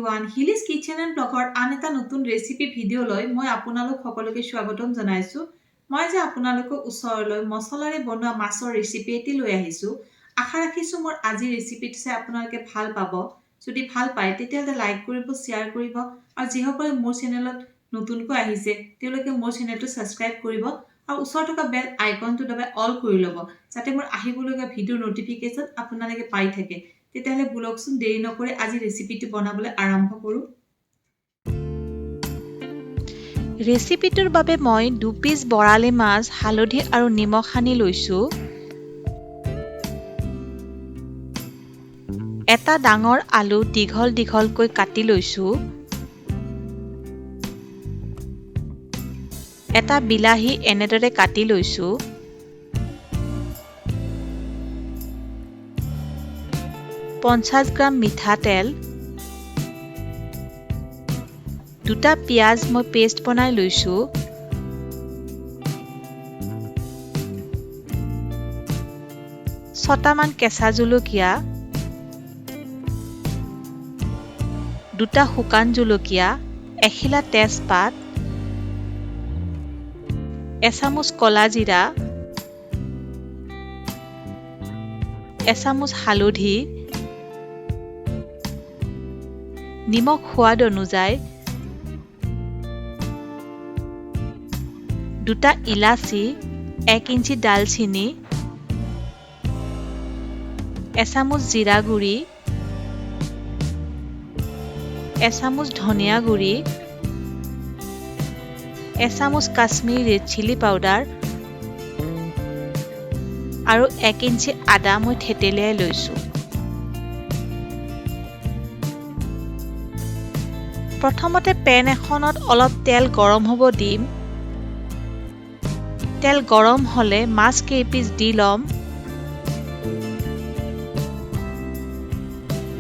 Everyone, হিলিজ kitchen and ব্লগৰ আন এটা নতুন ৰেচিপি ভিডিঅ'লৈ মই আপোনালোক সকলোকে স্বাগতম জনাইছোঁ। মই আজি আপোনালোকৰ ওচৰলৈ মছলাৰে বনোৱা মাছৰ ৰেচিপি এটি লৈ আহিছোঁ। আশা ৰাখিছোঁ মোৰ আজিৰ ৰেচিপিটো চাই আপোনালোকে ভাল পাব। যদি ভাল পায়, তেতিয়াহ'লে লাইক কৰিব, শ্বেয়াৰ কৰিব আৰু যিসকলে মোৰ চেনেলত নতুনকৈ আহিছে, তেওঁলোকে মোৰ চেনেলটো ছাবস্ক্ৰাইব কৰিব আৰু ওচৰত থকা বেল আইকনটো দবাই অল কৰি ল'ব, যাতে মোৰ আহিবলগীয়া ভিডিঅ'ৰ ন'টিফিকেশ্যন আপোনালোকে পাই থাকে। তেতিয়াহ'লে ব'লকচোন, দেৰি নকৰি আজি ৰেচিপিটো বনাবলৈ আৰম্ভ কৰোঁ। ৰেচিপিটোৰ বাবে মই 2 পিচ বৰালি মাছ হালধি আৰু নিমখ সানি লৈছোঁ। এটা ডাঙৰ আলু দীঘল দীঘলকৈ কাটি লৈছোঁ। এটা বিলাহী এনেদৰে কাটি লৈছোঁ। 50 গ্ৰাম মিঠাতেল, দুটা পিঁয়াজ মই পেষ্ট বনাই লৈছোঁ, ছটামান কেঁচা জলকীয়া, দুটা শুকান জলকীয়া, এখিলা তেজপাত, এচামুচ ক'লা জিৰা, এচামুচ হালধি, নিমখ সোৱাদ অনুযায়ী, দুটা ইলাচি, 1 ইঞ্চি ডালচেনি, এচামুচ জিৰা গুড়ি, এচামুচ ধনিয়া গুড়ি, এচামুচ কাশ্মীৰী ৰেড চিলি পাউডাৰ আৰু 1 ইঞ্চি আদা মই থেতেলিয়াই লৈছোঁ। প্ৰথমতে পেন এখনত অলপ তেল গৰম হ'ব দিম। তেল গৰম হ'লে মাছ কেইপিচ দি ল'ম।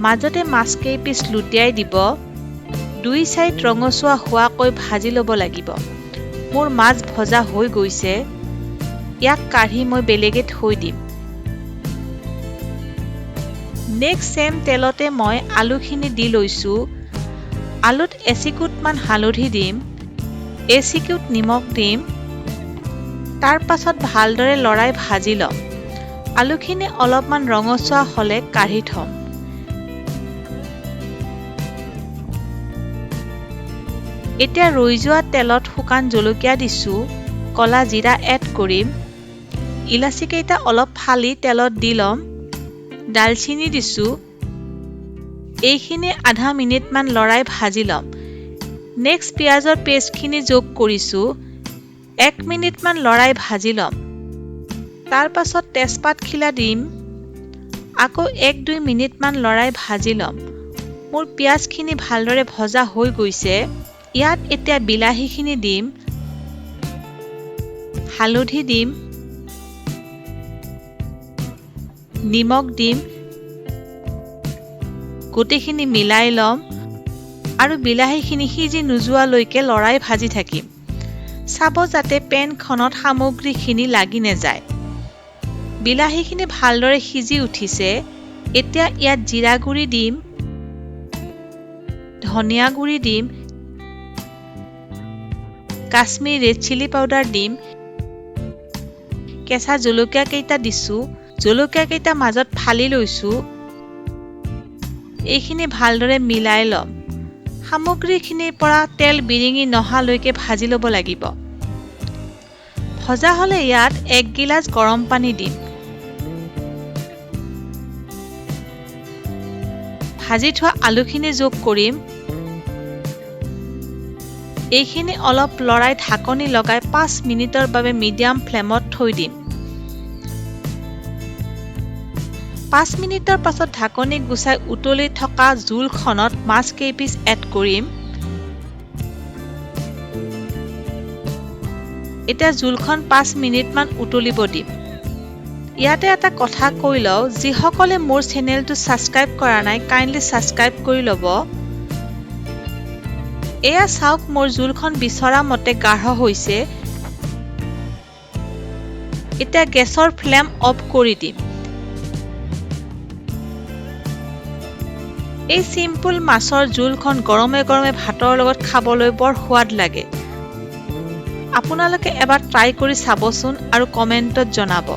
মাজতে মাছ কেইপিচ লুটিয়াই দিব। দুই চাইড ৰঙচুৱা হোৱাকৈ ভাজি ল'ব লাগিব। মোৰ মাছ ভজা হৈ গৈছে। ইয়াক কাঢ়ি মই বেলেগে থৈ দিম। নেক্সট ছেম তেলতে মই আলুখিনি দি লৈছোঁ। আলুত এচিকুটমান হালধি দিম, এচিকুট নিমখ দিম। তাৰ পাছত ভালদৰে লৰাই ভাজি ল'ম। আলুখিনি অলপমান ৰঙচুৱা হ'লে কাঢ়ি থ'ম। এতিয়া ৰৈ যোৱা তেলত শুকান জলকীয়া দিছোঁ, ক'লা জিৰা এড কৰিম। ইলাচি কেইটা অলপ ফালি তেলত দি ল'ম। ডালচিনি দিছোঁ। এইখিনি আধা মিনিটমান লৰাই ভাজি ল'ম। নেক্সট পিঁয়াজৰ পেষ্টখিনি যোগ কৰিছোঁ। 1 মিনিটমান লৰাই ভাজি ল'ম। তাৰ পাছত তেজপাত খিলা দিম। আকৌ 1-2 মিনিটমান লৰাই ভাজি ল'ম। মোৰ পিঁয়াজখিনি ভালদৰে ভজা হৈ গৈছে। ইয়াত এতিয়া বিলাহীখিনি দিম, হালধি দিম, নিমখ দিম। গোটেইখিনি মিলাই ল'ম আৰু বিলাহীখিনি সিজি নোযোৱালৈকে লৰাই ভাজি থাকিম। চাব যাতে পেনখনত সামগ্ৰীখিনি লাগি নাযায়। বিলাহীখিনি ভালদৰে সিজি উঠিছে। এতিয়া ইয়াত জিৰা গুড়ি দিম, ধনিয়া গুড়ি দিম, কাশ্মীৰ ৰেড চিলি পাউডাৰ দিম। কেঁচা জলকীয়া কেইটা দিছোঁ। জলকীয়া কেইটা মাজত ফালি লৈছোঁ। এইখিনি ভালদৰে মিলাই ল'ম। সামগ্ৰীখিনিৰ পৰা তেল বিৰিঙি নহালৈকে ভাজি ল'ব লাগিব। ভজা হ'লে ইয়াত এক গিলাচ গৰম পানী দিম। ভাজি থোৱা আলুখিনি যোগ কৰিম। এইখিনি অলপ লৰাই ঢাকনি লগাই 5 মিনিটৰ বাবে মিডিয়াম ফ্লেমত থৈ দিম। 5 মিনিটৰ পাছত ঢাকনি গুচাই উতলি থকা জোলখনত মাছ কেইপিচ এড কৰিম। এতিয়া জোলখন 5 মিনিটমান উতলিব দিম। ইয়াতে এটা কথা কৈ লওঁ, যিসকলে মোৰ চেনেলটো ছাবস্ক্ৰাইব কৰা নাই, কাইণ্ডলি ছাবস্ক্ৰাইব কৰি ল'ব। এয়া চাওক, মোৰ জোলখন বিচৰা মতে গাঢ় হৈছে। এতিয়া গেছৰ ফ্লেম অফ কৰি দিম। এই চিম্পল মাছৰ জোলখন গৰমে গৰমে ভাতৰ লগত খাবলৈ বৰ সোৱাদ লাগে। আপোনালোকে এবাৰ ট্ৰাই কৰি চাবচোন আৰু কমেণ্টত জনাব।